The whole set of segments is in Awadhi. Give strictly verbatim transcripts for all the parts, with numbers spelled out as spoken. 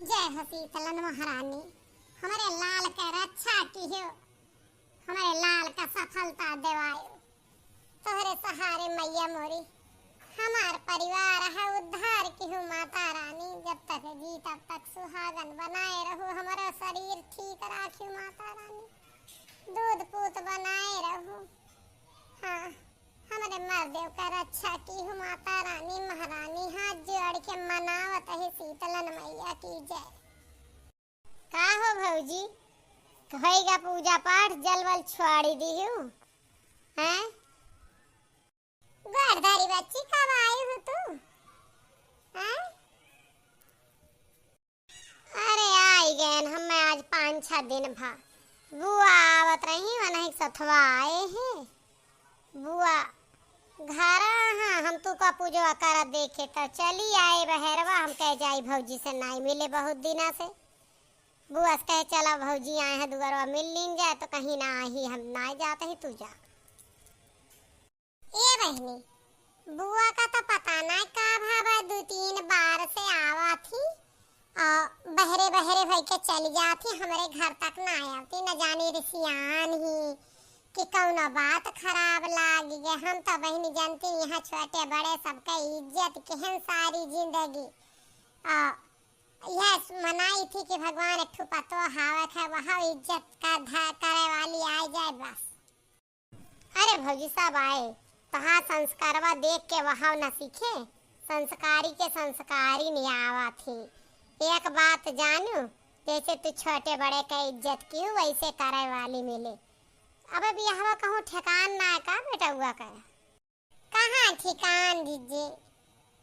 जय हो शीतलन महारानी, हमरे लाल के रक्षा किहो, हमरे लाल का सफलता देवायो। तोहरे सहारे मैया मोरी हमार परिवार है उद्धार किहो माता रानी। जब तक जी तब तक सुहागन बनाए रहो, हमरो शरीर ठीक राखियो माता रानी। दूध पूत बनाए रहो। हाँ, हमरे मरदेव का रक्षा किहो माता रानी महारानी। हाथ जोड़ के मनावत है शीतलन मैया की जय। का हो भौजी, होइगा पूजा पाठ, जल वल छोड़ी दिहू? हैं? गोड़ धरी बच्ची, कब आई हो तू? हैं? अरे आई गएन हमें आज पाँच छह दिन भा। बुआ आवत रही, वनही सथवा आए हैं। बुआ घर, हाँ, हम तू का पूजवा करत देखे तो चली आए बहरवा। हम कह जाई भौजी से नाई मिले बहुत दिना से। बुआ से कहे चला भौजी आए हैं दुआरवा मिल लीन जाए, तो कहीं ना आई हम ना जात ही, तू जा। ए बहिनी, बुआ का तो पता ना का भावा, दू तीन बार से आवत ही और बहरे बहरे होई के चली जात ही, हमरे घर तक ना आवती। न जानी रिसियान ही कि कौनो बात खराब लाग गए। हम तो बहिनी जानती यहाँ छोटे बड़े सबके इज्जत केहन सारी जिंदगी। और यह मनाई थी कि भगवान एक ठो पतो हावत है, वह इज्जत का धा करे वाली आ जाए बस। अरे भौजी सब आए, तहाँ संस्कारवा देख के वहाँ न सीखे, संस्कारी के संस्कारी नहीं आवा थी। एक बात जानू, जैसे तू छोटे बड़े के इज्जत की वैसे करे वाली मिले। अबे बियाहवा कहूँ ठेकान ना है का बेटउआ का? कहाँ ठिकान दीजिए,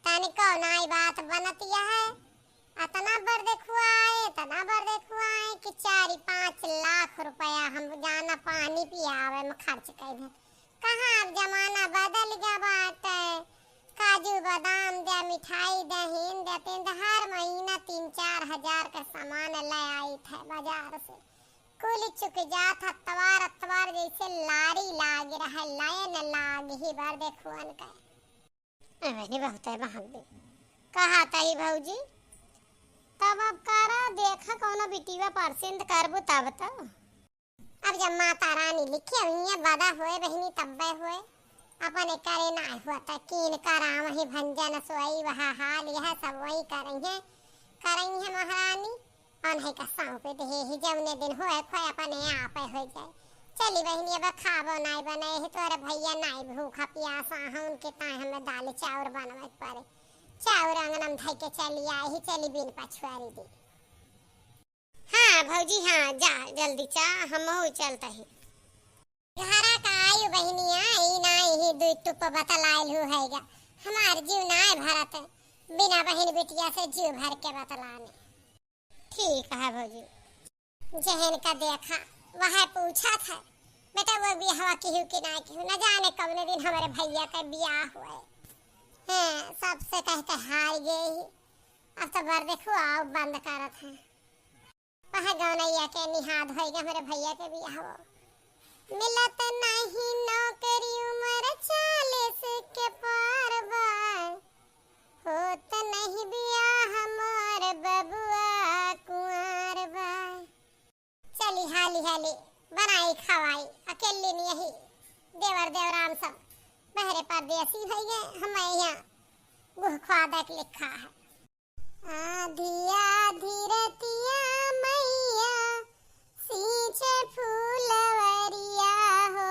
तनिको नाई बात बनतिया है। अतना बड़ देखुआ है, इतना बड़ देखुआ है कि चार पाँच लाख रुपया हम जाना पानी पियावे में खर्च कर दे। कहाँ अब जमाना बदल गया बाटे, काजू बादाम दे, मिठाई दे, हेन दे, तेन दे, हर महीना तीन चार हजार के सामान ले आई थे बाजार से। कुल चुक जात अतवार अतवार जैसे लारी लाग रहे, लाइन लाग ही बड़ देखुअन के। अरे बहुत है बहन दे। कहा तही भौजी, तब अब करा देखा कौनो बिटिया परसिंद करबू तब तो। अब जब माता रानी लिखे हुई है, बदा होए बहिनी तब्बे होए, अपने करे ना हुआ त कीन कराम ही भंजन सोई वह हाल यह सब वही करई है, करई है महारानी। अनहै का सौंप देहे ही, जौने दिन होए खोए अपने आप हो जाए। चली बहिनी, अब खाबो नाई बने ही, तोरे भैया नाई भूखा पियासा हैं, उनके ताई हमें दाल चाउर बनवे के पड़े। चाउर अंगनम धई के चली आई ही, चली बिन पछुआरी दी। हाँ भौजी, हाँ, जा जल्दी चा, हमहू चलत ही। घरा का आयु बहिनिया, ई नाई ही दुई टुप बतलाइल हु हैगा। हमार जीव नाई भरत, बिना बहिन बिटिया से जीव भर के बतलाने। ठीक है भौजी। जहन का देखा, वह पूछा था, "बेटा, वो बियाहवा किहू कि ना किहू?" न जाने कौने दिन हमारे भैया का बियाह हुआ है। हैं, सबसे कह के हार गए ही। अब तो बर देखो, आओ बंद करत है। वह गौनैया के निहाद होइगा हमारे भैया के बियाहवा। मिलत नहीं नौकरी, उम्र चालीस के पार बा। होत नहीं बियाह हमार बबुआ कुंवार बा। चली हाली हाली बनाई खवाई, अकेली नहीं यही देवर देवराम सब बहरे परदेसी होइगे, हम यहाँ गुह ख्वादक लिखा है। आधी आधी रतिया मैया सींचे फूलवरिया हो,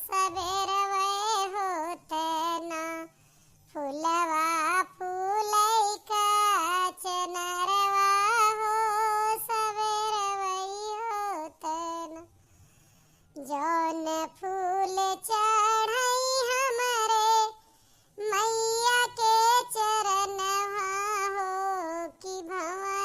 सबेरवे होत ना फुलवा फूलई का चनरवा हो, सबेरवई होत ना। जौन फूल चढ़ई हमरे मैया के चरणवा हो, कि भवन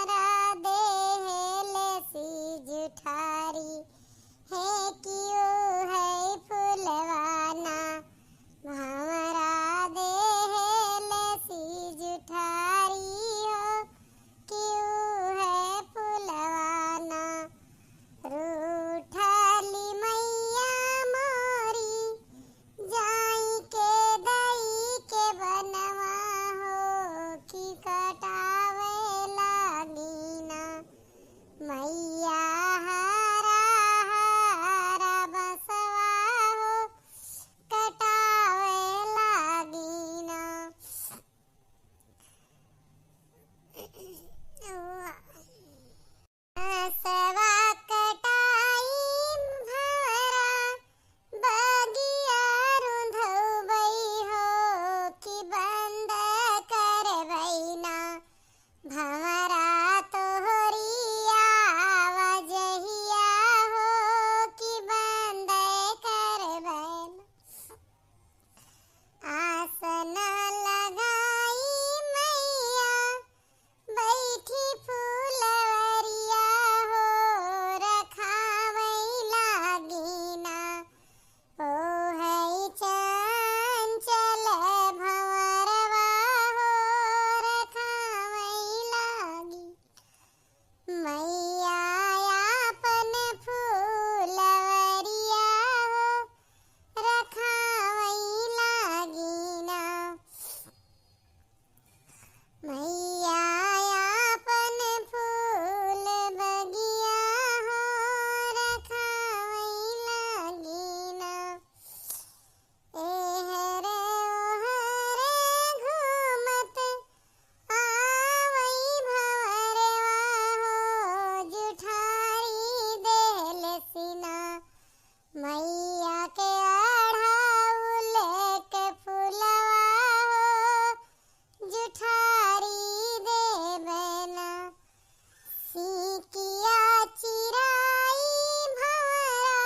किया चिराई भंवरा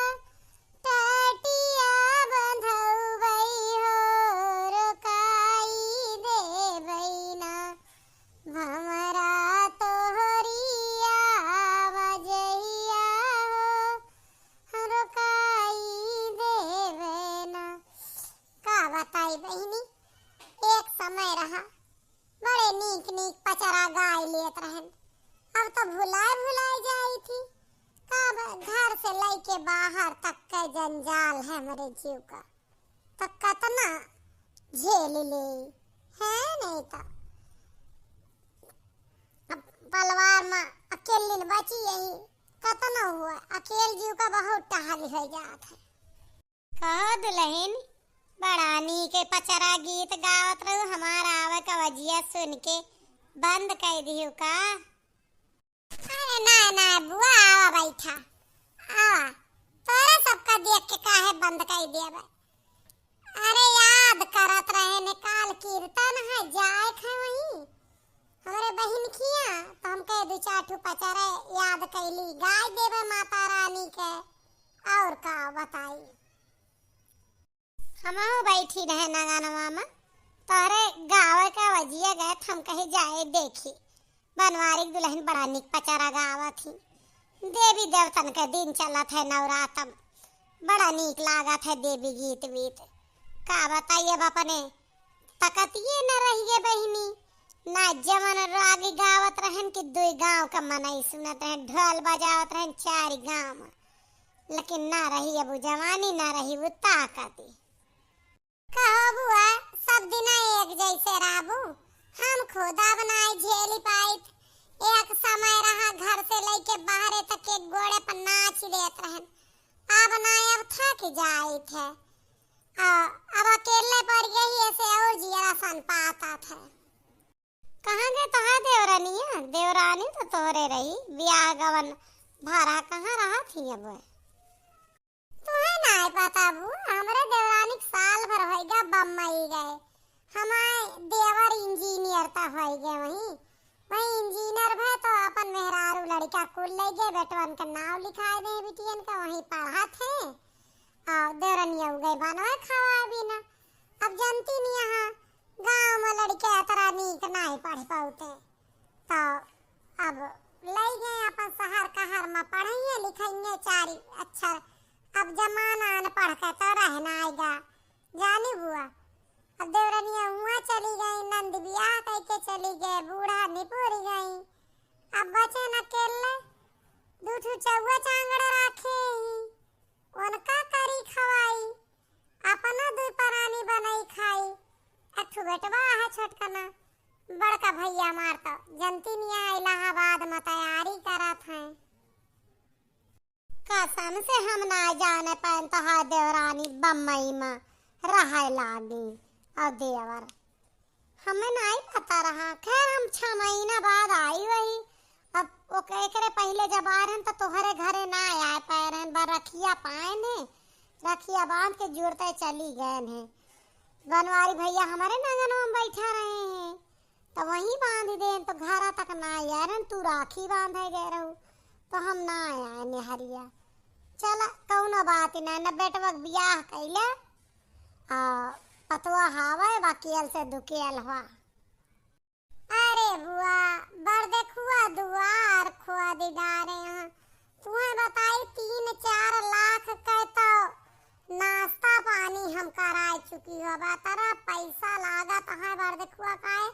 टटिया बंधउबई हो, रोकाई देबई ना भंवरा तोहरी आवजहिया हो, रोकाई देबे ना। का बताई बहिनी, एक समय रहा, बड़े नीक नीक पचरा गाय लेत रहन। अब तो भुलाए भुलाए जाई थी। का ब-, घर से लइके बाहर तक के जंजाल है हमरे जीव का, तो कतना झेल ले, है नहीं तो। अब पलवार में अकेलिन बची यही, कतना हुआ, अकेल जीव का बहुत टहल हो जात है। कहो दुलहिन, बड़ा नीक पचरा गीत गावत रहू, हमार आवे का वजिया सुन के बंद कइ दिहू का? अरे ना ना बुआ, आवा बैठा, आवा, तोरे सबका देख के काहे बंद कइ देबे? अरे याद करत रहे ने, काल कीर्तन है, जाए खे वहीं हमरे बहिन खिया, तो हम कहे दू चार ठो पचरा याद कैली, गाय देबे माता रानी के, और का बताई। हमहू बैठी रहे नगनवा में, तोहरे गावे का वजिया गए, हम कहे जाए देखी, बनवारी के दुलहिन बड़ा निक पचरा गावत ही। देवी देवतन के दिन चलत है नवरातम, बड़ा नीक लागत है देवी गीत वीत। का बताई अब अपने तकतिये न रहिए बहिनी, ना जवन राग गावत रहन कि दुई गांव का मनई सुनत रहन, ढोल बजावत रहन चार गांव में। लेकिन ना रही अब उ जवानी, ना रही उ ताकत। कहो बुआ, सब दिना एक जैसे रहबू? हम खुद अब नाई झेली पाइत। एक समय रहा घर से लइके बाहरे तक एक गोड़े पर नाच लेत रहन, अब नाई, अब थक जाइत है। आ, अब अकेले पड़ गई, ऐसे और जियरा सन पाता था। कहाँ गए तोहार देवरानिया? देवरानी तो तोहरे रही, बियाह गवन भरा, कहाँ रहा थी अब? तुहे नाय पता बू, हमरे देवरानी के साल भर होइगा बम्बई गए। हमारे देवर इंजीनियर त होइगे वहीं, वहीं इंजीनियर भए तो अपन मेहरारू लड़का कुल ले गए, बेटवन के नाव लिखाए दे बिटियन का, वहीं पढ़त है। और देवरनिया उ गए बनवा खावा बिना। अब जनती नहीं यहाँ गाँव में लड़के अतरा नीक नाहीं पढ़ पाउते, तो अब लई गए अपन शहर कहर में पढ़इए लिखइए चारी अक्षर। अब जमाना अनपढ़ के तो रहना आएगा, जानी बुआ। अब देवरनिया हुआ चली गई, नंद बियाह कइके चली गए, बूढ़ा निपुर गई। अब बचे न अकेले, दू ठू चौवा चांगड़ राखे ही, उनका करी खवाई, अपना दुई परानी बनाई खाई। एक ठू बेटवा है छोटकना, बड़का भैया मार तो जनती निया इलाहाबाद में तैयारी करत हैं। कसम से हम ना जाने पाएन तोहार देवरानी बम्बई में रहे लागी और देवर। हमें नाहीं पता रहा। खैर, हम छह महीना बाद आई वही। अब ओके, एकरे पहिले जब आए रहन, त तोहरे घरे ना आए पाए रहन, बा रखिया पाए ने, रखिया बांध के जुड़ते चली गए ने। बनवारी भैया हमारे नंगनवा में बैठा रहे हैं, त वहीं बांध देन, तो घरा तक ना आए रहन, तू राखी बांधे गए रहू, तो हम ना आए नेहरिया। चला, कौनो बात ना, न बेटवा के बियाह कैले, आ, पतवा हावे, बाकी अल से दुकेल हुआ। अरे बुआ, बरदे खुआ दुआर खुआ दी डारे हैं। तुम्हें बताई, तीन चार लाख के तो नाश्ता पानी हम कराए चुकी हो। बा तरा पैसा लागत है बरदे खुआ का है।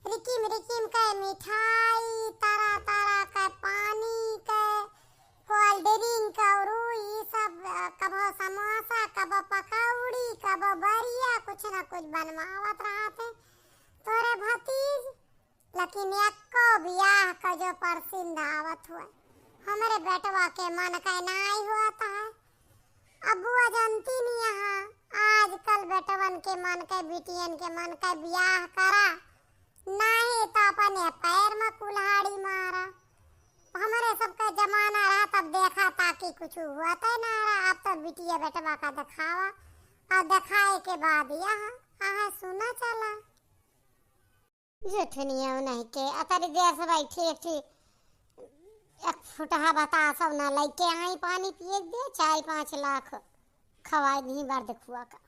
रिकिम रिकिम के मिठाई, तरह तरह के पानी के, cold drink और ई सब, अ, कबो समोसा, कबो पकौड़ी, कबो बरिया, कुछ ना कुछ बनवावत रहत है तोरे भतीज। लेकिन एक्को बियाह का जो परसिंद आवत हुए, हमरे बेटवा के मन का नाई होत है। अब बुआ जनती नहीं यहाँ, आजकल बेटवन के मन के, बिटियन के मन के बियाह करा, नाहीं तो अपने पैर में कुल्हाड़ी मारा। हमरे सबका जमाना रहा तब देखा था कि कुछ हुआ तो ना रहा। अब तो बिटिया बेटवा का दिखावा और दिखाए के बाद यहाँ आहा सुना चला। जुठनिया नहीं के अतरी देर से बैठी एक ठी एक फुटहा बतासउ ना लइके आई पानी पिए के दे, चार पाँच लाख खवाई दिहीं बड़ देखुआ का।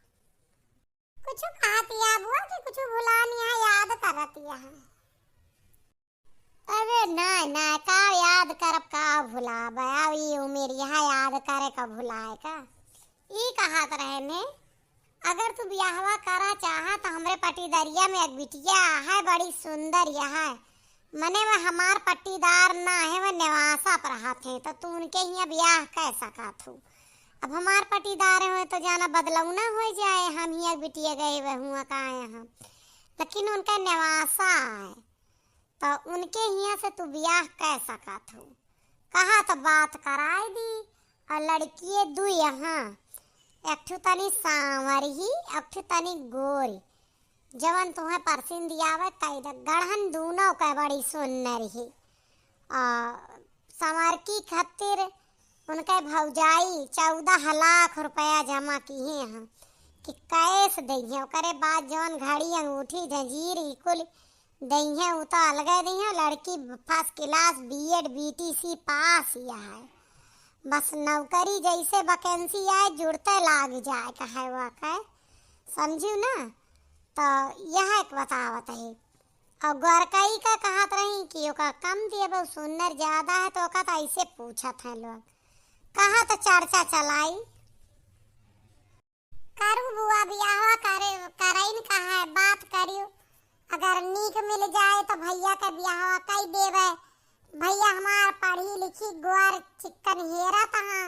कुछ कहतिया बुआ कि कुछ भुलानी है, याद करतिया है। अरे नाहीं, नाहीं, का याद करब, का भुलाब? अब ई उमिरिया याद करे का भुलाए का? ई कहत रहे ने, अगर तू बियाहवा करा चाहा त हमरे पटीदरिया में एक बिटिया है, बड़ी सुंदर यह है। मने वह हमार पट्टीदार ना है, वह नेवासा पर रहत हैं, त तू उनके हियाँ बियाह कै सकत हू। अब हमार पट्टीदार है तो जाना बदलौना होइ जाए, हम हियाँ बिटिया गए वह हुआँ का आए हम, लेकिन उनके नेवासा है। त उनके हियाँ से तू बियाह कै सकत हू। कहा त बात कराए दी। और लड़किए दुई यहाँ, एक ठो तनी सांवरी, एक ठो तनी गोरी, जवन तुहें परसिंद आवे कई दे। गढ़न दूनों के बड़ी सुन्नर ही। आ, संवरकी खातिर उनके भौजाई चौदह लाख रुपया जमा किहे हैं कि कैश दइहें, ओकरे बाद जवन घड़ी, अंगूठी, जंजीर, ई कुल दइहें, उ तो अलगे दइहें। लड़की first class B.Ed B.T.C पास ही है, बस नौकरी जैसे vacancy आए जुड़ते लाग जाए, कहे वह कहे, समझू ना? तो यह एक बतावत है। और गोरकई का कहत रही कि ओका कम दिए, बहुत सुंदर ज्यादा है, तो ओका तो ऐसे पूछत हैं लोग, कहा तो चर्चा चलाई। करू बुआ बियाहवा करे, करइन कहा है, बात करियो, अगर नीक मिल जाए तो भैया के बियाहवा कई देवे। भैया हमार पढ़ी लिखी गोर चिक्कन हेरत हाँ,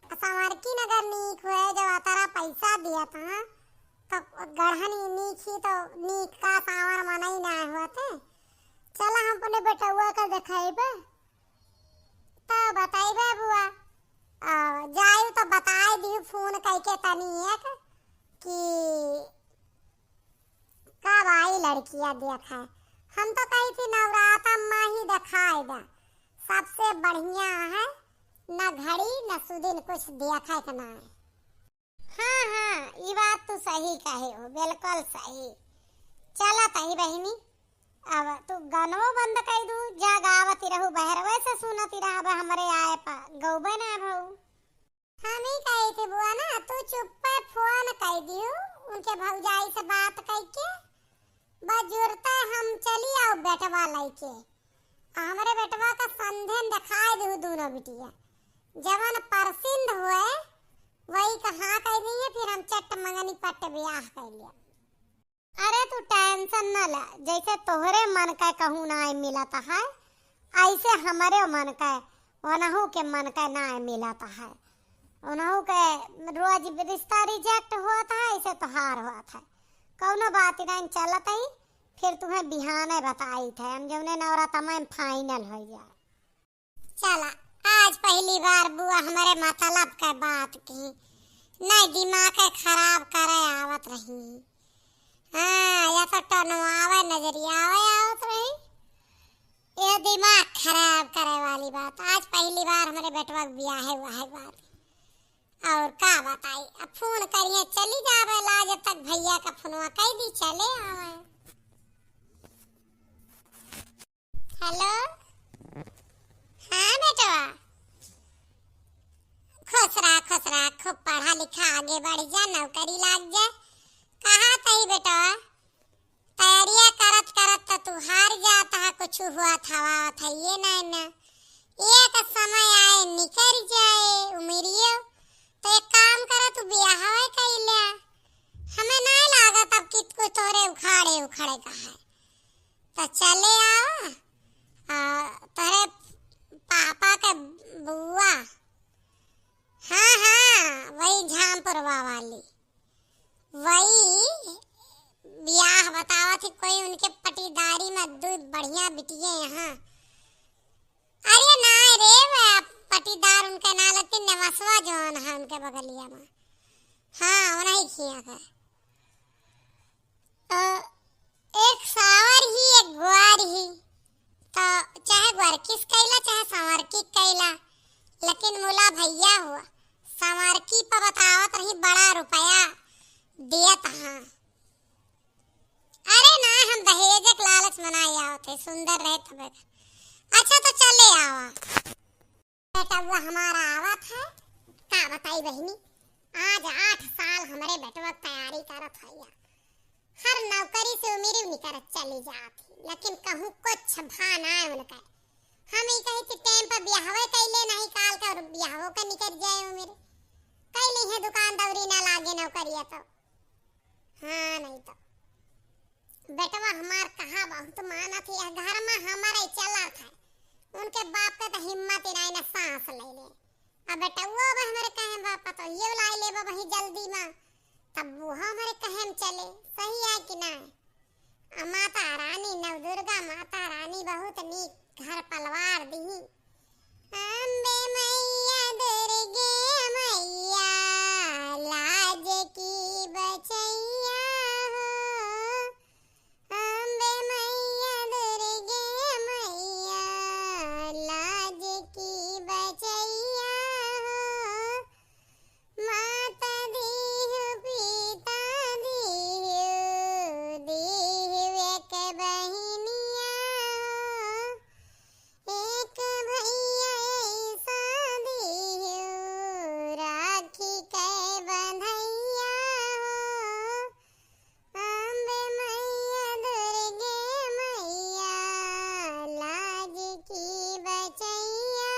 संवरकी नगर नीक हुए, जब अतरा पैसा दियत हाँ, तो गढ़न ही नीक ही तो नीक का सावर मनई ना होते। चला हम अपने बेटउआ का देखाइबे, तो बताइबे बुआ। आ, जायु तो बताए दिहु फोन कइके तनी एक कि कब आई लड़किया देखे। हम तो कही थी नवराता मा ही देखाए दा, सबसे बढ़िया है, न घड़ी न सुदिन कुछ देखे के ना है। हाँ, हाँ, ई बात तू सही कहे हो, बिल्कुल सही। चला तही बहिनी, अब तू गनवो बंद कइ दू, जा गावती रहू, बहरवे से सुनती रहब, हमरे आए पा गौबे ना भऊ। हम ही कही थी बुआ ना, तू चुप्पे फोन कइ दिहू, उनके भौजाई से बात कइके, बस जुरते हम चली आउ बेटवा लइके। आ हमरे बेटवा का संधेन देखाए दिहू दूनो बिटिया। जवन परसिंद हुए, वही का हाँ कइ दिहे, फिर हम चट मंगनी पट बियाह कइ लिया। अरे तू tension न ले, जैसे तोहरे मन का कहूँ नाय मिलत है, ऐसे हमरे मन का, ओनहू के मन का नाय मिलत है। ओनहू के रोज रिश्ता reject होत है, ऐसे तोहार होत है। कौनो बात नहीं चलत है, फिर तुहें बिहाने बताइत है, हम जौने नवराता में final हो जाए। चला, आज पहली बार बुआ हमरे मतलब के बात की, नहीं दिमाग के खराब करे आवत रही। हाँ, या तो टनवावे नजरिया आवे आवत रही, ये दिमाग खराब करे वाली बात। आज पहली बार हमरे बेटवा के बियाहे हुआ है बात। और का बताई, अब फोन करिए, चली जावे ला, जब तक भैया का फोनवा कह दी, चले आवे। हेलो, हाँ बेटवा, खुश रहा, खुश रहा, खूब पढ़ा लिखा, आगे बढ़ जा, नौकरी लाग जा। कहा तही बेटवा, तैयारिया करत करत त तू हार जात हा, कुछ हुआ थवा था ये नहीं ना। एक समय आए निकर जाए उमिरियो, तो एक काम करा, तू बियाहवे कइल्या। हमें नहीं लागत अब कि कुछ तोरे उखाड़े उखड़े का है। त चले आवा, आ, तोहरे पापा के बुआ, हाँ, हाँ, वही झामपुरवा वाली, वही बियाह बतावत ही कोई उनके पटीदारी में दो बढ़िया बिटिये यहाँ। अरे ना रे, वह पटीदार उनके ना लेकिन नेवसवा जौन है उनके बगलिया में, हाँ, उन्हीं खिया का। अ, एक सावर ही, एक ग्वार ही। त चाहे ग्वारकिस कैला, चाहे संवरकी कैला, लेकिन मुला भैया हुआ, संवरकी पर बतावत रही, बड़ा रुपया दियत हाँ। अरे ना, हम दहेज के लालच मनाए आवत है, सुंदर रहे तबे। अच्छा, तो चले आवा। अब वो हमारा आवत है, का बताई बहिनी, आज आठ साल हमरे बेटवा क तैयारी करत है या। हर नौकरी से उमिर निकरत चली जात ही, लेकिन कहूँ कुछ भा ना उनका। हम ई कही कि टाइम पर बियाहवे कैले नहीं, काल का बियाहो का निकर जाए उमिर। कैले है दुकान दौरी ना लागे नौकरिया तो। हाँ, नहीं तो। बेटवा हमार कहा बहुत मानत है, घर में हमारे चलत है। उनके बाप का तो हिम्मत ही नहीं ना सांस ले ले। अब बेटवा अब हमारे कहे बापा तो ये लाई ले बाबा ही जल्दी में, तब वो हमारे कहे में चले, सही है कि ना? आ माता रानी नवदुर्गा माता रानी बहुत नीक घर पलवार दिही। अम्बे मैया दुर्गे मैया लाज की बचैया हो। अम्बे मैया दुर्गे मैया लाज की बचैया हो। माता दीहु, पिता दीहु, दीहु एक बहिनिया हो, एक भैया ऐसा दीहु, राखी के बंधैया हो। अम्बे मैया दुर्गे मैया लाज की बचैया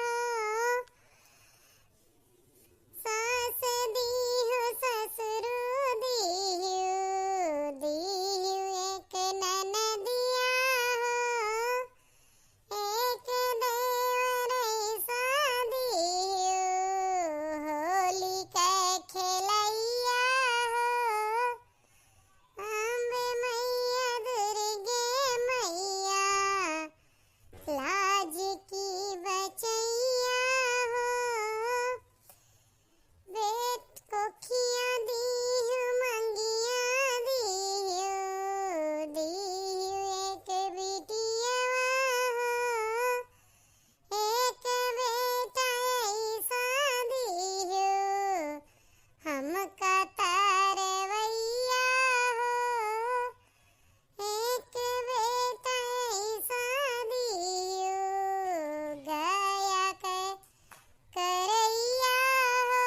हो। सास दीहु, ससुरु दीहु, दीहु एक ननदिया हो, एक देवर ऐसा दीहु, होली के खेलैया हो। अम्बे मैया दुर्गे मैया लाज की बचैया हो। बेट कोखिया दीहु, मंगिया दीहु, दीहु एक बिटिया हो। एक बेटा ऐसा दीहु, हमका तरवैया हो। एक बेटा ऐसा दीहु, गया के करैया हो।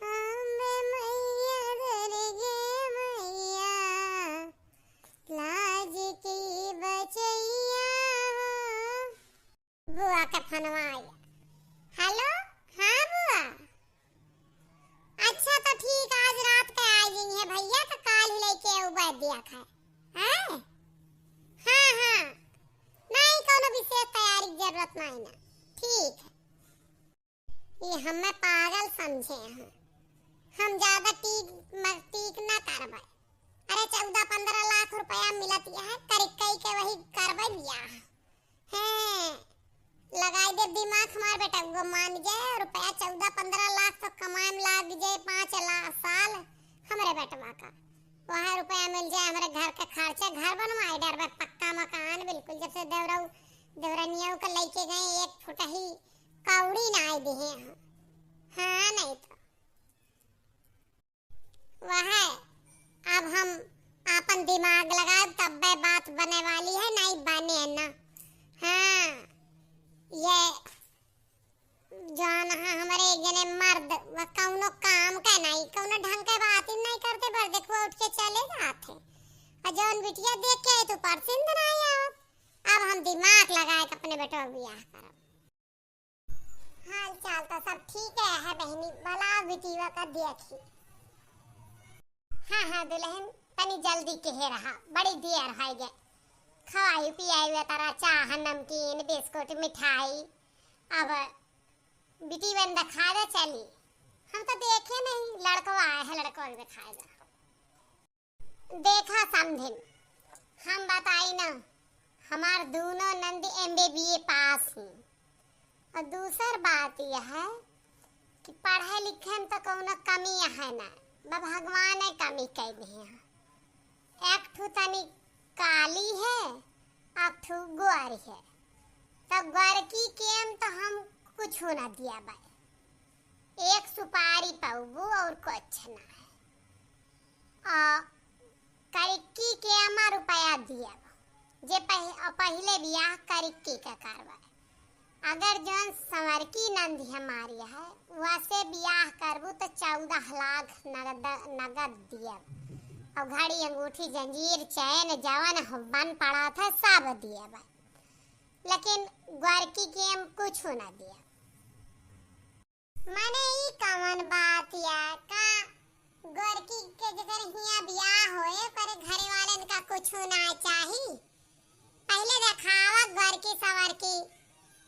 अम्बे मैया दुर्गे मैया लाज की बचैया हो। बुआ के फोनवा आया। हेलो, हाँ बुआ। अच्छा तो ठीक, आज रात के आ गई है भैया, तो काल ही लेके आऊ बैद्या खाए। हैं? हाँ, हाँ। नहीं, कोनो विशेष तैयारी की जरूरत नहीं ना। ठीक है। ये हमें पागल समझे हैं। हम ज्यादा टीक, म-, टीक ना करबे। अरे, चौदह पन्द्रह लाख रुपया मिलत है, करी कई के वही करबे बियाह। हैं, लगाई दे दिमाग हमार बेटा, वो मान जाए, रुपया चौदह पन्द्रह लाख तो कमाए में लाग जाए, पाँच ला-, साल हमरे बेटवा का। वह रुपया मिल जाए, हमरे घर का खर्चा, घर बनवाए डरबे, पक्का मकान बिल्कुल, जब से देवरऊ, देवरनिया का लेके गए, एक फुटही कौड़ी ना आए दिहे हम। हाँ, नहीं तो। वह, अब हम आपन दिमाग लगाएब, तब्बे बात बने वाली है, नहीं बने ना। हाँ, ये जौन है हमरे एक जने मर्द, वह कौनो काम का नहीं, कौनो ढंग के बात ही नहीं करते, बस देखो उठ के चले जाते। और जौन बिटिया देख के आई तो पसंद नहीं आवत। अब हम दिमाग लगाए के अपने बेटवा के बियाह करब। हाल चाल तो सब ठीक है, है बहिनी, भला बिटिया का देखी। हाँ, हाँ दुल्हन, तनी जल्दी के हे रहा, बड़ी देर हो गए। खवाई पियाई हुआ तारा, चाह, नमकीन, बिस्कुट, मिठाई। अब बिटिया देखावे चली, हम तो देखे नहीं, लड़को आए है, लड़को देखाएगा। देखा समधिन, हम बताई ना, हमार दूनो नंद एमबीबीए पास ही। और दूसर बात यह है कि पढ़े लिखे में तो कौनो कमी है ना, बा भगवान ने कमी कई दिहे हैं। एक ठू तनी काली है, एक ठू गोरी है, तो गोरकी के में तो हम कुछ ना दिया बा, एक सुपारी पौबू और कुछ ना है। आ, करिक्की के अमा रुपया दिया, जे पह-, पहिले बियाह करिक्की के करवाए। अगर जौन संवरकी नंदी हमारी है, वसे बियाह करबू त चौदह लाख नगद, नगद दियब। और घड़ी, अंगूठी, जंजीर, चैन, जवन बन पड़त है, सब दियब। लेकिन गोरकी के हम कुछ ना दियब। माने, ई कवन बात या? का गोरकी के जेकर हियां बियाह होए, ओकरे घरे वालन का कुछ ना चाही? पहिले देखावा गोरकी संवरकी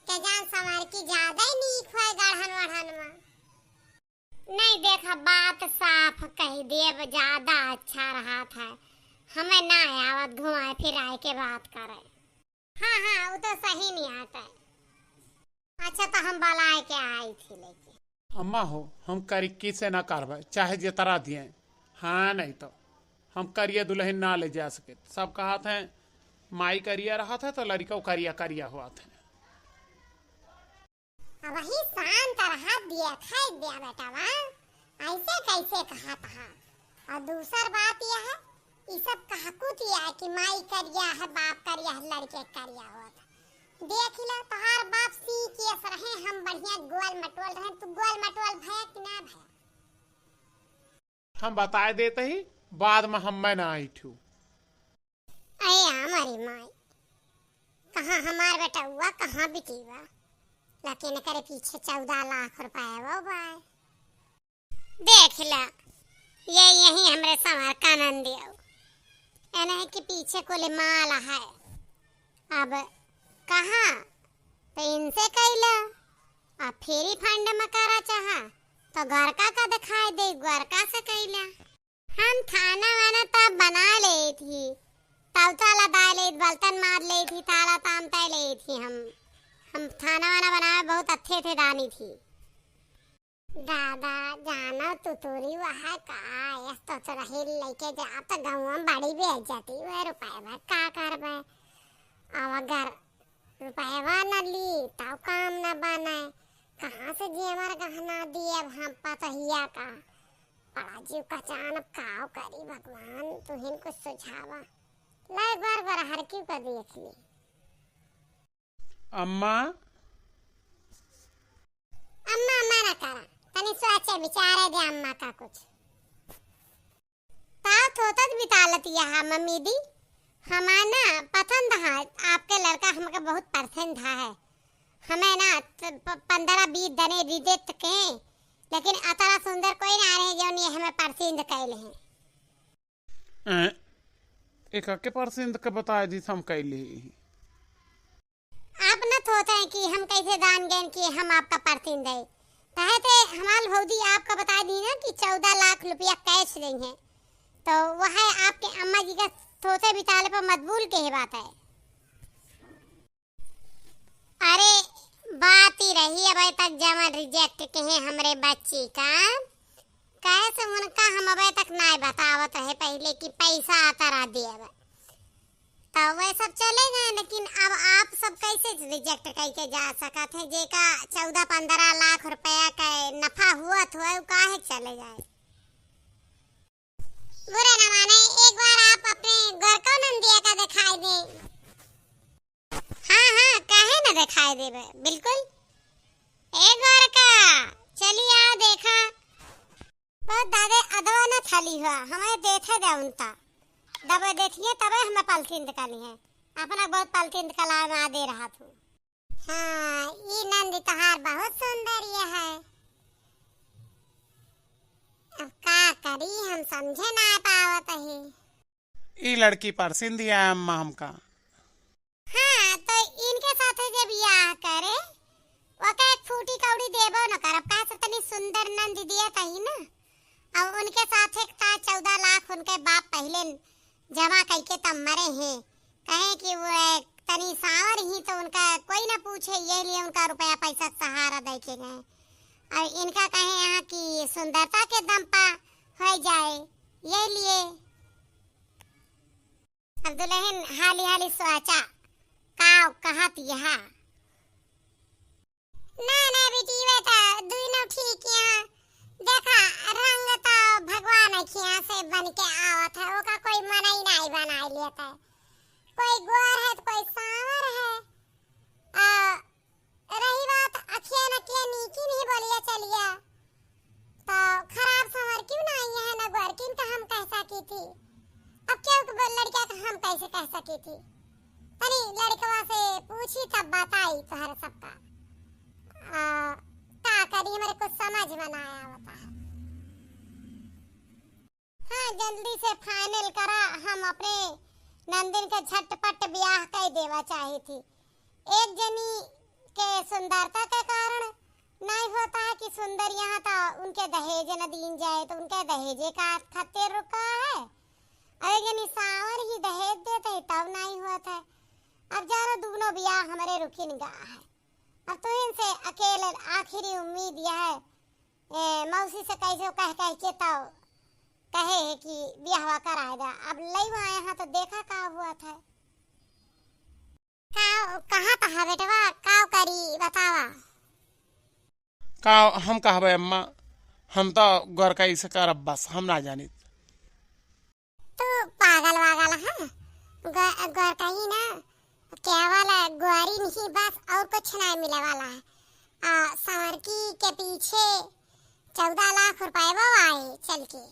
के, जान संवरकी ज्यादा ही नीक होए गढ़न वढ़न में। नहीं, देखा, बात साफ कह देब, ज्यादा अच्छा रहत है। हमें ना आवत घुमाए फिराए के बात करे। हाँ, हाँ, वो तो सही नहीं आता है। अच्छा, तो हम बलाए के आई थी लेके। अम्मा हो, हम गोरकी से ना करबे, चाहे जेतरा दिए। हाँ, नहीं तो हम करिया दुलहिन ना ले जा सके। सब कहत हैं, माई करिया रहत है तो लड़िकौ करिया करिया होत है। अबही शांत रहा, देखा दिया बेटवा, ऐसे कैसे कहत हा? और दूसर बात यह है, ई सब कहकुत यह है कि माई करिया है, बाप करिया है, लड़के करिया होत है। देख लो, तोहार बाप सिंह के अस रहे, हम बढ़िया गोल मटोल रहे, तू गोल मटोल भया कि ना भया? हम बताए देत ही, बाद में हम्मे ना ऐठू। अरे हमारी माई, कहाँ हमार बेटउआ, कहाँ बिटिवा? लेकिन एकरे पीछे चौदह लाख रुपया वो बाय। देख ला, ये यही हमरे संवरका नंदी हो। एनही के पीछे कुल माल है। अब कहाँ तो इनसे कैला, अब फ्री फंड में करा चाहा तो गोरका का दिखाई दे, गोरका से कैला। हम थाना वाना तब बना लेत ही, तौता लदा लेत, बलतन मार लेत ही, ताला तामता लेत ही हम। हम थाना वाना बनावे बहुत अच्छे थे दानी थी। दादा, जानो तू तोरी वहाँ का, यस तो चुरहिल लेके जा, तो गाँव में बड़ी बेइज्जती हुए, रुपये भर का करबे? अब अगर रुपयवा न ली, तब काम न बने। कहाँ से जेवर गहना दिए अब हम पतहिया का? बड़ा जीव कचान, अब काव करी भगवान, तुहिन कुछ सुझावा। ला एक बार बरहर की का देख ली। अम्मा। अम्मा, अम्मा ना करा, तनी सोचे विचारे दे अम्मा का कुछ। ताव थोतत बितालत यहाँ मम्मी दी, हमार ना पसंद है, आपके लड़का हमके बहुत पसंद है। हमें ना त-, प-, पन्द्रह बीस दने रिजेक्ट के, लेकिन अतरा सुंदर कोई ना रहे जौन ये हमें पसंद कैले हैं। हैं? एका के परसिंद के बताए दी हम कैली। आप न सोचें कि हम कैसे जान गए कि हम आपका परसिंद है। कहे थे हमार भौजी आपका बताए दी ना कि चौदह लाख रुपया कैश देंगे, तो वह आपके अम्मा जी का सोचे बिचारे पर मजबूर के ही बात है। अरे, बात ही रही अबे तक जवन रिजेक्ट कहे हमरे बच्ची का। कहे से उनका हम अबे तक नाय बतावत रहे पहिले कि पैसा अतरा देब। तो वे सब चले गए, लेकिन अब आप सब कैसे रिजेक्ट करके जा सकत हैं? जेका चौदह पन्द्रह लाख रुपया का नफा हुआ तो है, वो काहे चले जाए? बुरा न माने, एक बार आप अपने गोरका नंदिया का दिखाई दें। हाँ, हाँ, काहे न दिखाई देबे, बिल्कुल। ए गोरका, चली आ देखा। बहुत दादे अदवा न थाली हुआ, हमें देखे दे उनता। दबे देखिए तबे हमें पलथिन कली है। अपना बहुत पलथिन कला में आ दे रहा तू। हाँ, ई नंदी तोहार बहुत सुंदर ये है। अब का करी, हम समझे ना पावत ही। ई लड़की परसिंद ही है अम्मा हमका। हाँ, तो इनके साथे जे बियाह करे, ओके एक फूटी कौड़ी देबो न करब, काहे से तनी सुंदर नंदी दिया तही ना। अब उनके साथे ता चौदह लाख उनके बाप पहिले जमा कइके तब मरे हैं। कहे कि वो एक तनी सावर ही तो उनका कोई ना पूछे, ये लिए उनका रुपया पैसा सहारा दे के गए। और इनका कहे यहाँ कि सुंदरता के दम पा हो जाए, ये लिए। अब दुलहिन हाली हाली सोचा, का कहत यहा? ना, ना बेटी, वे तो दुइनो ठीक यहाँ। देखा, रंग तो भगवान के यहाँ से बन के आवत है, ओका कोई मनई नाई बनाई लेता है। कोई गोर है तो कोई सांवर है। आ, कह सकी थी। तनी लड़कवा से पूछी तब बताई तोहरे सबका। आ, का करी, हमरे कुछ समझ में ना आवता है। हाँ, जल्दी से final करा, हम अपने नंदिन के झटपट ब्याह कइ देवा चाही थी। एक जनी के सुंदरता के कारण नाहीं होता है कि सुंदर यहाँ तो उनके दहेज न दीन जाए, तो उनके दहेजे का खातिर रुका है। अरे जनी सांवर ही दहेज देत है तब नाहीं होत है। अब जानो दूनो बियाह हमरे रुकिन गा है। अब तो इनसे अकेले आखिरी उम्मीद यह है, ए, मौसी से कैसे कह कह के तो कहे है कि बियाहवा कराए दा। अब लई आए हैं तो देखा का हुआ था। का, कहाँ त है बेटवा, का करी बतावा? का हम कहबे अम्मा, हम तो गोरकई से करब बस, हम ना जानित। तू पागल वागल है, गो-, गोरकई ना, केवल गोरी नहीं बस और कुछ ना मिले वाला है। आ, संवरकी के पीछे चौदह लाख रुपए वो आए चल के।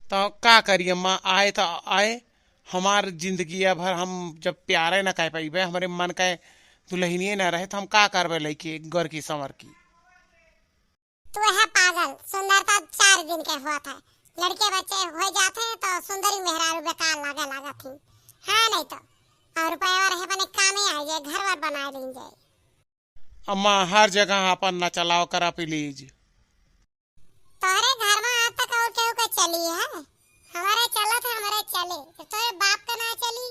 तो का करी अम्मा, आए तो आए, हमार जिंदगी भर हम जब प्यारे ना कर पइबे, हमरे मन के दुल्हनिए ना रहे, तो हम का करबे लइके गोरकी संवरकी? तू है पागल, सुंदरता चार दिन के होत है, लड़के बच्चे हो जाते हैं तो सुंदरी मेहरारू बेकार लागे लागत ही। हाँ नहीं तो, और रुपया रहे अपने कामे आ जाए, घर वर बना लीन जाए। अम्मा, हर जगह आपन ना चलाओ करा, please। तोहरे घर में आज तक और केहू के चली है? हमरे चलत है, हमरे चले। जब तोहरे बाप के ना चली,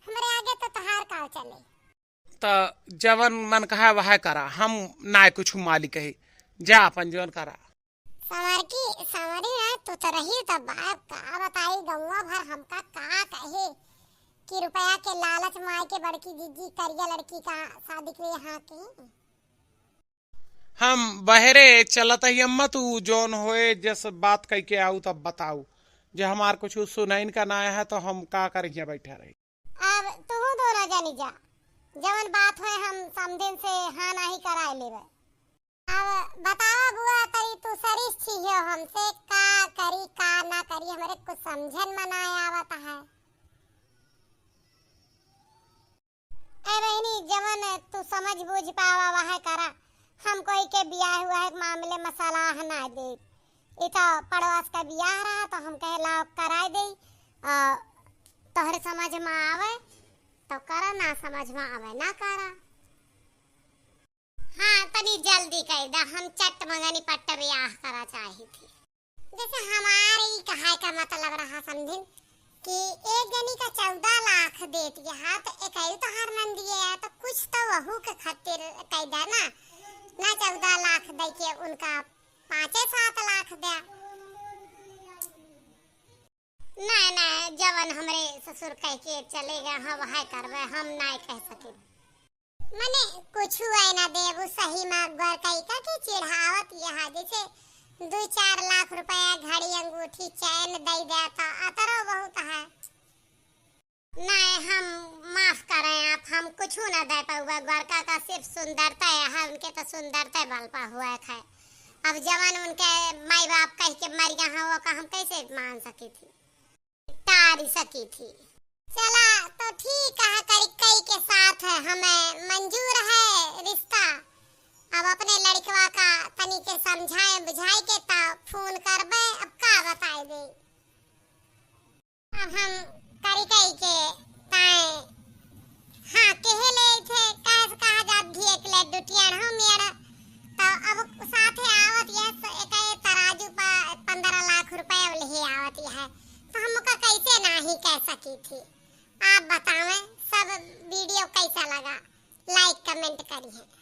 हमरे आगे तो तोहार का चले? तो जवन मन कहा वह करा, हम ना कुछ मालिक है, जा अपन जवन करा। संवरकी, संवरी ना, तू तो रही तो बाप का बताई, गौवा भर हमका का कहे कि रुपया के लालच माई के बड़की जिज्जी करिया लड़की का शादी के लिए हाँ की। हम बहरे चलत ही अम्मा, तू जौन होए जस बात कह के आऊ तब बताऊ, जे हमार कुछ सुनाइन का ना है तो हम का करिए बैठा रही। अब तू दोनों जनी जा, जवन बात होए हम समझिन से हाँ नाही कराए लेबे। अब बतावा बुआ, तरी तू सरिस छियो हमसे, का करी का ना करी, हमरे कुछ समझन में ना आवत है। ए बहिनी, जवन तू समझ बूझ पावा वह करा, हम कोई के बियाह हुआ है मामले में सलाह ना दे। ई तो पड़ोस का बियाह रहा तो हम कहे लाओ कराए दे, आ, तोहरे समझ में आवे तो करा, ना समझ में आवे ना करा। हाँ, तनी जल्दी कइ दा, हम चट मंगनी पट्ट बियाह करा चाही थी। जैसे हमारे ई कहाए का मतलब रहा समझिन कि एक जनी का चौदह लाख देत यहाँ तो एक तो हर नंदिए है, तो कुछ तो वहू के खातिर कइ दा ना, ना चौदह लाख दे के उनका पाँचे सात लाख दे। ना, ना, जवन हमरे ससुर कह के चले गए हैं, वह करबे, हम ना कह सके। मने कुछु आए ना देबू, सही में गोरकई का के चिढ़ावत यहाँ, जैसे दो चार लाख रुपया घड़ी, अंगूठी, चैन दे दे तो अतरो बहुत है। नहीं, हम माफ करें आप, हम कुछु ना दे पाउबे। गोरका का सिर्फ सुंदरता है, उनके तो सुंदरता बल पा हुआ है। अब जवन उनके माई बाप कह के मर गया है, वो का हम कैसे मान सकी थी, टारी सकी थी? चला, तो ठीक है, करिकई के साथ है, हमें मंजूर है रिश्ता। अब अपने लड़कवा का तनी के समझाए बुझाए के ता फोन करबे, अब का बताए दे। अब हम करिकई के ताए, हाँ, कहे ले थे, कहे से कहा जात घी एक ले दुटियान हो मेड़, तो अब साथे आवत यह स-, एक ये तराजू पा पन्द्रह लाख रुपया ले आवत यह, तो हम ओका कैसे नाही कह सकी थी? आप बतावें, सब video कैसा लगा, like comment करिए।